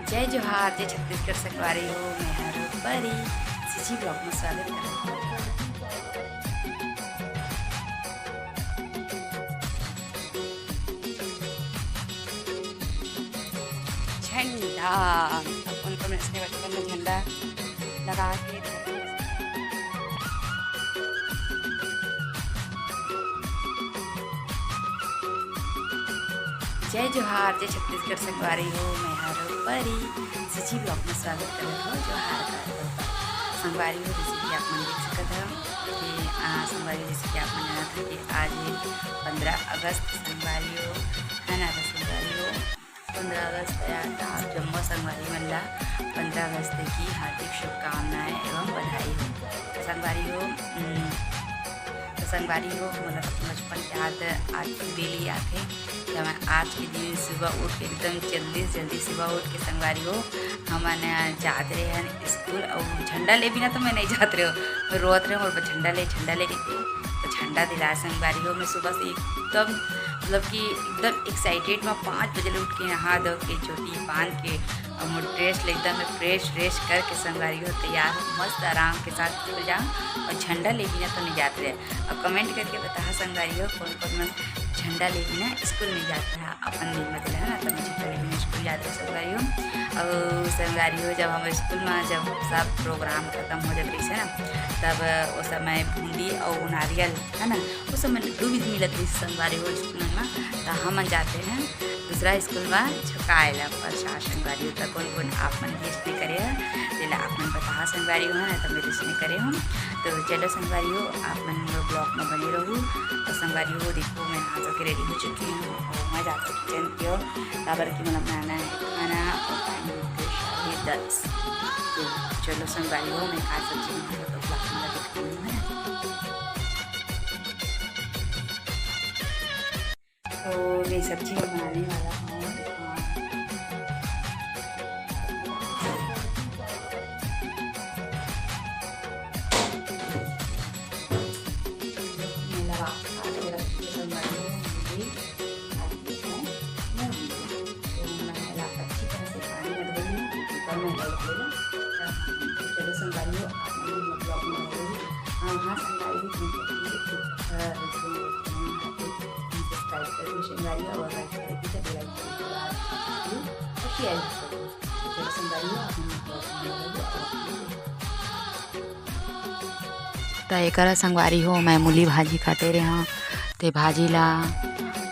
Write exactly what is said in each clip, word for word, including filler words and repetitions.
जय जोहार, जय छत्तीसगढ़ संगवारी हो, मैं हर परी CG vlog में स्वागत करत हूँ। झंडा, अपन अपन इसने बचपन में झंडा लगा के जय जोहार, जय छत्तीसगढ़ संगवारी हो, मैं हर परी CG vlog में स्वागत करत हूँ। जोहार करत हूँ संगवारी हो, जैसे कि आप मन देख सकत हो कि, आ, संगवारी हो, जैसे कि आप मन जानत हो कि आज पंद्रह अगस्त संगवारी हो, है ना, तो संगवारी हो, पंद्रह अगस्त या त आप जम्मो संगवारी मन ला पंद्रह अगस्त की हार्दिक शुभकामनाएं एवं बधाई हो। तो संगवारी हो, उम, तो संगवारी हो, मोला अपन बचपन के याद आज भी बेली आथे। जब मैं आज के दिन सुबह उठ के एकदम जल्दी से जल्दी सुबह उठ के संगवारी हो, हमन जात रहे हन स्कूल, अउ झंडा ले बिना तो मैं नहीं जात रहे हो, मैं रोत रहे हूँ, "मोर बर झंडा ले, झंडा ले," कहिके। तो झंडा दिलाए संगवारी हो, मैं सुबह से एकदम, मतलब कि एकदम एक्साइटेड में पाँच बजे ले उठ के नहा धो के चोटी बांध के अउ मोर ड्रेस ले एकदम मैं फ्रेश व्रेश करके संगवारी हो तैयार हो, मस्त आराम के साथ स्कूल जाऊँ अउ झंडा ले बिना तो नहीं जात रहे। अउ कमेंट करके बताहा संगवारी हो, कौन कौन मन झंडा ले बिना स्कूल नहीं जात रहा अपन दिन में, है ना, तब झंडा ले बिना स्कूल जात रहे संगवारी हो। अउ संगवारी हो, जब हम स्कूल में जब सब प्रोग्राम खत्म हो जात रहिस, है ना, तब ओ समय बूंदी अउ नारियल, है ना, ओ समय लड्डू भी मिलत रहिस संगवारी हो स्कूल में, तो हमन जाते हैं दूसरा स्कूल में झुकाए ला प्रसाद संगवारी हो। तो कौन कौन आप मन भी इसने करे हैं, तेला आप मन बताहा संगवारी हो, है ना, तो मैं इसने करे हूँ। तो चलो संगवारी हो, आप मन मोर vlog में बने रहू। तो संगवारी हो, देखो मैं नहा धो के रेडी हो चुकी हूँ और मैं जाती हूँ किचन की ओर, काबर कि मोला बनाना है खाना और टाइम हो गए साढ़े दस। तो चलो संगवारी हो, मैं का सब्जी बनाऊँ तो vlog में दिखाऊँ, है ना। तो मैं सब्जी बनाने वाला हूँ, अ, मैं लगा के रखी है, संगवारी हो, मूली, आलू है, मूली। तो मैं ला अच्छी तरह से पानी में धो लूँ, कुकर में डाल दूँ। तो चलो संगवारी हो, आप लोग vlog में रहो। हाँ, हाँ, संगवारी हो, तुम सबको एक, अ, सब्सक्राइब कर दो संगवारी हो, और like कर दो, तो like कर दो, और share भी कर दो। तो चलो संगवारी हो, आप लोग vlog में रहो। त एकरा संगवारी हो, मैं मूली भाजी काटे रहे हूँ। ते भाजी ला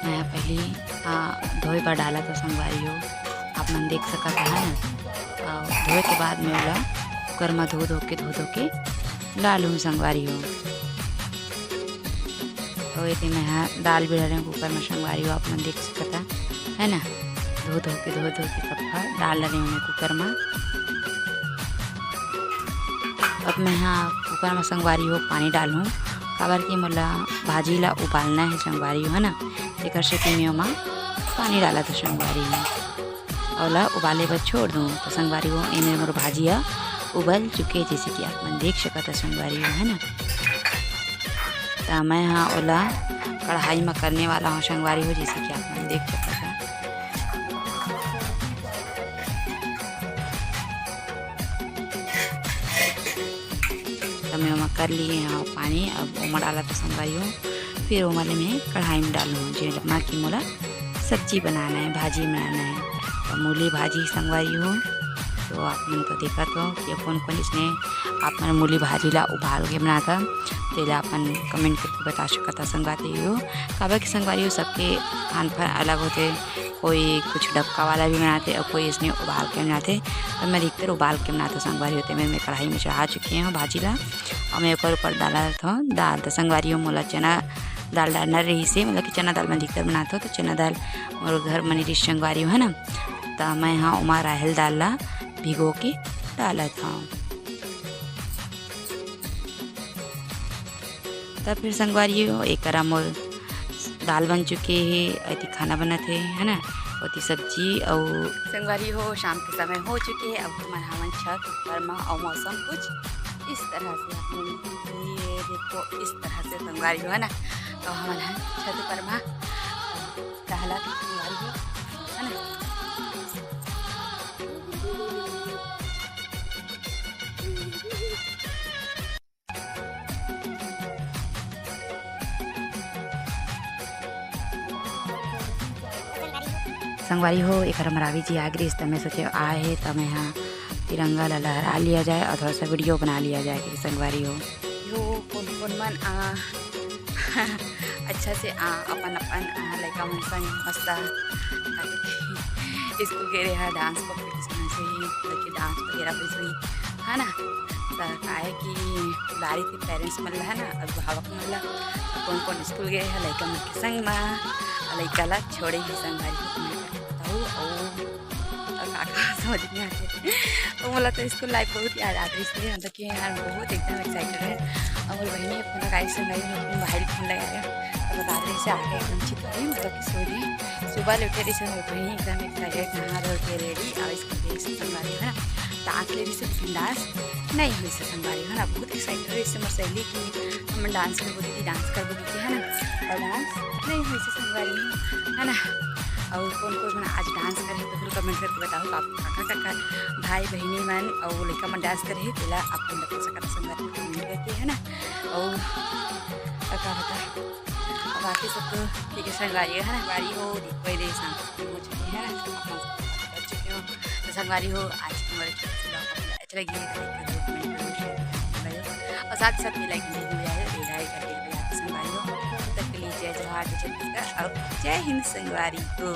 मैं पहिली, आ, धोए बर डालत हो संगवारी हो, आप मन देख सकत है ना। अउ धोए के बाद में ओला कुकर म धो धो के, धो धो के डालहूँ संगवारी हो। अउ एदे मैं हा दाल भी डाले हूँ कुकर म संगवारी हो, आप मन देख सकत है, है ना। धो धो के, धो धो के सफा दाल डाले हूँ मैं कुकर म। अब मैं हा कुकर म संगवारी हो पानी डालहूँ, काबर कि मोला भाजी ला उबालना है संगवारी हो, है ना, तेकर सेती मैं ओमा पानी डालत हूँ संगवारी हो। ओला उबाले बर छोड़ दूँ। तो संगवारी हो, एमे मोर भाजी ह उबल चुके, जैसे कि आप मन देख सकत ह संगवारी हो, है ना। त मैं हा ओला कढ़ाई म करने वाला हूँ संगवारी हो, जैसे कि आप मन देख सकत ह। त मैं ओमा कर लिए हूँ पानी, अब ओमा डालत हूँ संगवारी हो, फिर ओमा ले मैं कढ़ाई में डालूँ, जेमा कि मोला सब्जी बनाना है, भाजी बनाना है। त मूली भाजी संगवारी हो, तो आप मन तो देखत हो कि कोन कोन इसने आप मन मूली भाजी ला उबाल के बनाता, तेला अपन comment करके बता सकत ह संगवारी हो। काबर कि संगवारी हो, सबके खान पान अलग होथे, कोई कुछ डबका वाला भी बनाथे और कोई इसने उबाल के बनाथे। तो मैं अधिकतर उबाल के बनाथों संगवारी हो। ते मैं, मैं कढ़ाई में चढ़ा चुकी हूँ भाजी ला, और मैं ओकर ऊपर डालत हूँ दाल। तो संगवारी हो, मोला चना दाल डालना रहिसे, मतलब कि चना दाल मैं अधिकतर बनाथों, तो चना दाल मोर घर म नइ रहिस संगवारी हो, है ना। त मैं हा ओमा राहेर दाल ला भिगो के डालत हूँ। त फिर संगवारी हो, एकरा मोर दाल बन चुके हे, एती खाना बनत हे, है ना, ओती सब्जी अउ संगवारी हो, शाम के समय हो चुके हे। अब हमन हावन छत ऊपर मा अउ मौसम कुछ इस तरह से, आप मन ये देखो, इस तरह से संगवारी हो, है ना, तो हमन ह छत ऊपर मा टहलत संगवारी हो, है ना। संगवारी हो, एकर हमर रावी जी आ गिस, त मैं सोचे आए हे, त मैं हा तिरंगा ला लहरा लिया जाए और थोड़ा सा वीडियो बना लिया जाए, कि संगवारी हो। यो कोन कोन मन, आ, अच्छा से, आ, अपन अपन, आ, लइका मन संग मस्त, आ, स्कूल गे रहे हा, डांस कॉम्पिटिशन से ही, मतलब कि डांस वगैरह भी हुई, है ना। त काहे कि बुला रही थी पेरेंट्स मन ला, है ना, अभिभावक मन ला, कोन कोन स्कूल गे रहे हा लइका मन के संग मा, लइका ला छोड़े ही संगवारी हो, comment करके बताओ। और और का का समझ में आथे। तो मोला तो स्कूल लाइफ बहुत याद आत रहिस हे, मतलब कि यार बहुत एकदम एक्साइटेड है। और बहिनी अपन गाइस संग अपन भाई फोन लगाए, तो बता रहे से आके एकदम चित रही, मतलब कि सो रही। सुबह ले उठे रही से मोर बहिनी एकदम एक्साइटेड, नहा धो के रेडी, और स्कूल गई से संगवारी, है ना। डांस ले रही से बिंदास नहीं हुई से संगवारी, है ना। बहुत एक्साइटेड रही से मोर सहेली कि हम डांस करबो दीदी, डांस करबो दीदी, है ना। और डांस नहीं हुई से संगवारी, है ना। और कोन कोन मन आज डांस करे तो फिर कमेंट करके बताओ, आप काका काका भाई बहिनी मन और लइका मन डांस करे हे, तेला आप मन बता सकत संगवारी कमेंट करके, है ना। और और का होता, अब बाकी सब तो ठीक है संगवारी, है ना। संगवारी हो, देखो ये शाम को हो चुकी है ना, आप लोग कर चुके हो। तो संगवारी हो, आज की हमारे छोटी सी vlog अच्छा लगी है, like करो, comment करो, share करो, और साथ ही साथ ये like नहीं भूल जाए, बेल आइकन पे भी आप संगवारी हो। तब तक के लिए जय जोहार, जय छत्तीसगढ़ और जय हिंद संगवारी हो।